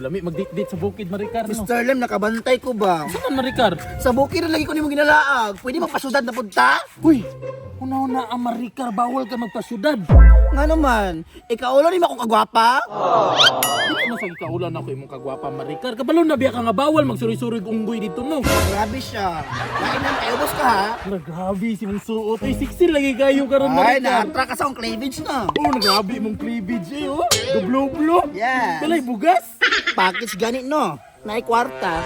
Lami magdit-dit sa bukid, Maricar, no? Mr. Lim, nakabantay ko ba? Saan Maricar? Sa bukid na lagi ko nimo ginalaag. Pwede magpasudad na punta? Uy, una-una ang Maricar, bawal ka magpasyudad. Nga naman, ikaw ulo ni mo akong kagwapa? Di na sa gikaulan ako imong kagwapa, Maricar. Kabalo na biya ka nga bawal magsuri-suri unggoy dito, no? Grabe siya. Lain lang kayo, boss ka ha? Ala, grabe si mong suot. Ay, sexy lagi kayo karon, Ay, Maricar. na-attract ka sa akong cleavage na. Oh, grabe imong cleavage eh, oh. Dublo-blo. Yes. Balay bugas. Package ganit no. Naay kwarta,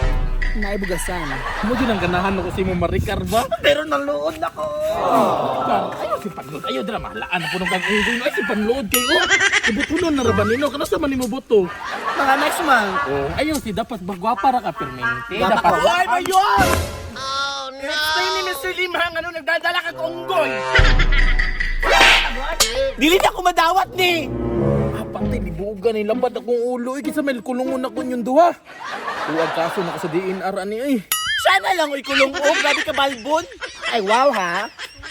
naay bugasan. Mo jud ang ganahan ako si mo Maricar ba? Pero naluod na ko. Maricar, ayo si panload. Ayo dira mahalaan na punong kag unggoy no. Ay si panload kayo. Oh. Ibutunon na ra ba nino? Kanus man nimo buto? Mga next month. Oh, ayo si dapat bagwapa ra ka permente. Gwapa Dapat ko. Ay, mayon! Oh, no! Explain ni Mr. Lim hang ano, nagdadala kag unggoy. Dili na ko madawat ni. Ah, patay, libugan ni labad akong ulo. Eh, kinsa may kulungon ako yung duha. Tuwag kaso na ko sa DNR ani eh. Siya na lang oy kulong o, grabe ka balbon. Ay, wow ha.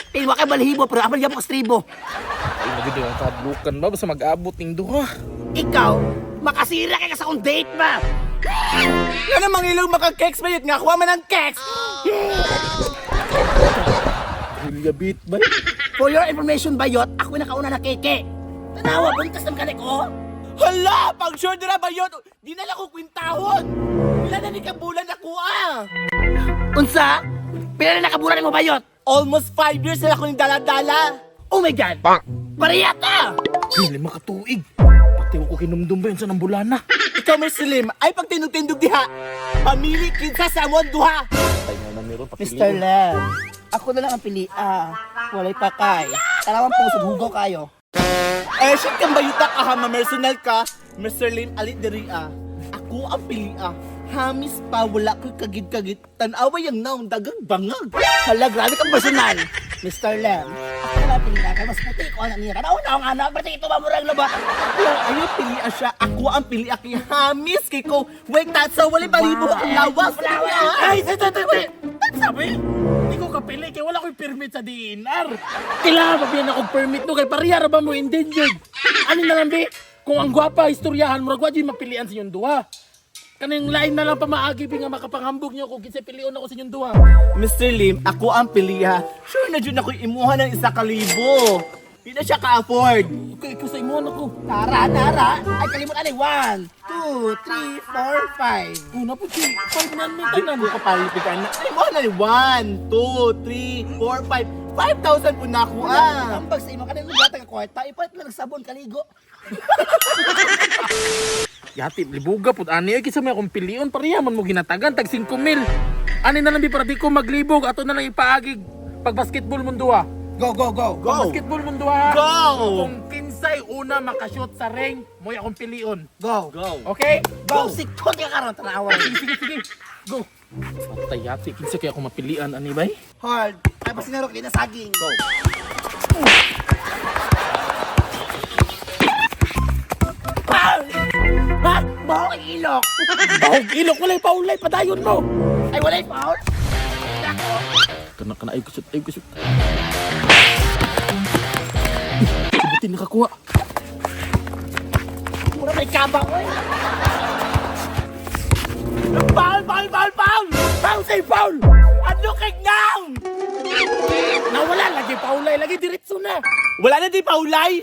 Tinwa kay balhibo pero apal gyapon ka stribo. Ay, maganda yung kadlukan ba? Basta mag-abot ning duha. Ikaw, makasira kay ka sa akong date ba? Nga namang ilong makag-keks bayot nga kuha man ang keks. Julia ba? For your information, Bayot, ako nakauna na keke. Tanawa, buntas ng kanik ko. Hala, pag sure dira bayot, di na lang ko kwintahon. Pila na ni ka bulan ako ah. Unsa? Pila na nakabulan mo, Bayot? Almost 5 years na ako ni dala-dala. Oh my God! Pariyata! Ay, 5 ka tuig. Pati ko kinumdum ba yun sa nambulana? Ikaw, Mr. Lim, ay pagtindog-tindog diha. Pamili kinsa sa amon duha. Ay, nga na meron, Mr. Lam, ako na lang ang pili. Ah, walay pakay. Tarawang pusod, hugaw kayo. Eh, shit kang bayuta ka ha, ma-personal ka. Mr. Lim, alit diri ah. Ako ang pili ah. Hamis pa, wala ko'y kagid-kagid. Tanawa yung naong dagang bangag. Hala, grabe kang personal. Mr. Lam, ako na lang ang pili na kay mas puti ko anak niya. Tanaw na ang anak, pati ito ba murag na ba? Pero ayaw pili ah siya. Ako ang pili ah. Kaya hamis kay ko. Wait, tatsa, wala balibo ang lawas. Ay, sa sa sa Sabi, hindi ko kapili kay wala ko'y permit sa DNR. Kailangan pa biyan akong permit no kay pareha ra ba mo endangered. Ano na lang bi? Kung ang gwapa istoryahan mo ra jud mapilian sa inyong duha. Kaning lain na lang pamaagi bi nga makapanghambog niyo kung kinsay pilion ako sa inyong duha. Mr. Lim, ako ang pili ah. Sure na dyan ako'y imuha ng 1,000. Di na siya ka-afford. Okay, ikaw sa imuhan ako. Tara, tara. Ay, kalimutan ay. 1, 2, 3, 4, 5. Una po si 5 man may Di tanan. ko kapalipig ka na. Ay, mo na 1, 2, 3, 4, 5. 5,000 po na ako ah. Ambag sa imo kanang gata ka kwarta, ipalit lang sabon kaligo. Yati libuga pud ani ay kinsa may akong pilion pareha man mo ginatagan tag 5,000. Ani na lang bi para di ko maglibog ato na lang ipaagig pag basketball mong duha. Go, go, go. Go! Basketball mong duha. Go! Kung kinsay una makashoot sa ring, mo'y akong pilion. Go. Go! Okay? Go, sikot ka karon tanawa. Sige, sige, sige. Go. Patay yati, kinsa kaya akong mapilian ani bay? Hold. Ay, pasinero kay na saging. Go. Foul! Ha? Bahok ang ilok. Bahog ilok walay paulay padayon mo. Ay, walay foul? Kana kana ay kusot, ay kusot. Buti nakakuha. Mura may kabang, oy. Foul! Foul! Foul! Foul! Foul say foul. Ano kay nang? Nawala lagi paulay lagi diretso na. Wala na di paulay!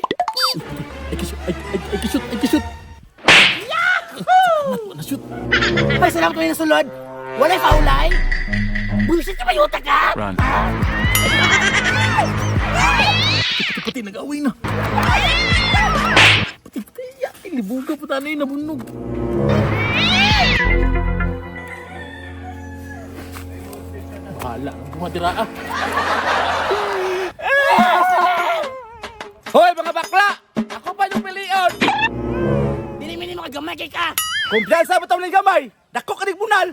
Ay kusot, ay ay ay kusot, ay kusot. Yahoo! Na shoot. Ay, salamat kayo nasulod. Walay foul ay? Bullshit ka ba yung utak, ha? Run. Puti puti nag-away na. Puti puti yati libuga po tanay nabunog. Bahala ang bumadira ah. Hoy mga bakla! Ako pa yung pilion! Dili mini mga gamay kay ka. Kumpiyansa mo tawag gamay! Dako ka bunal!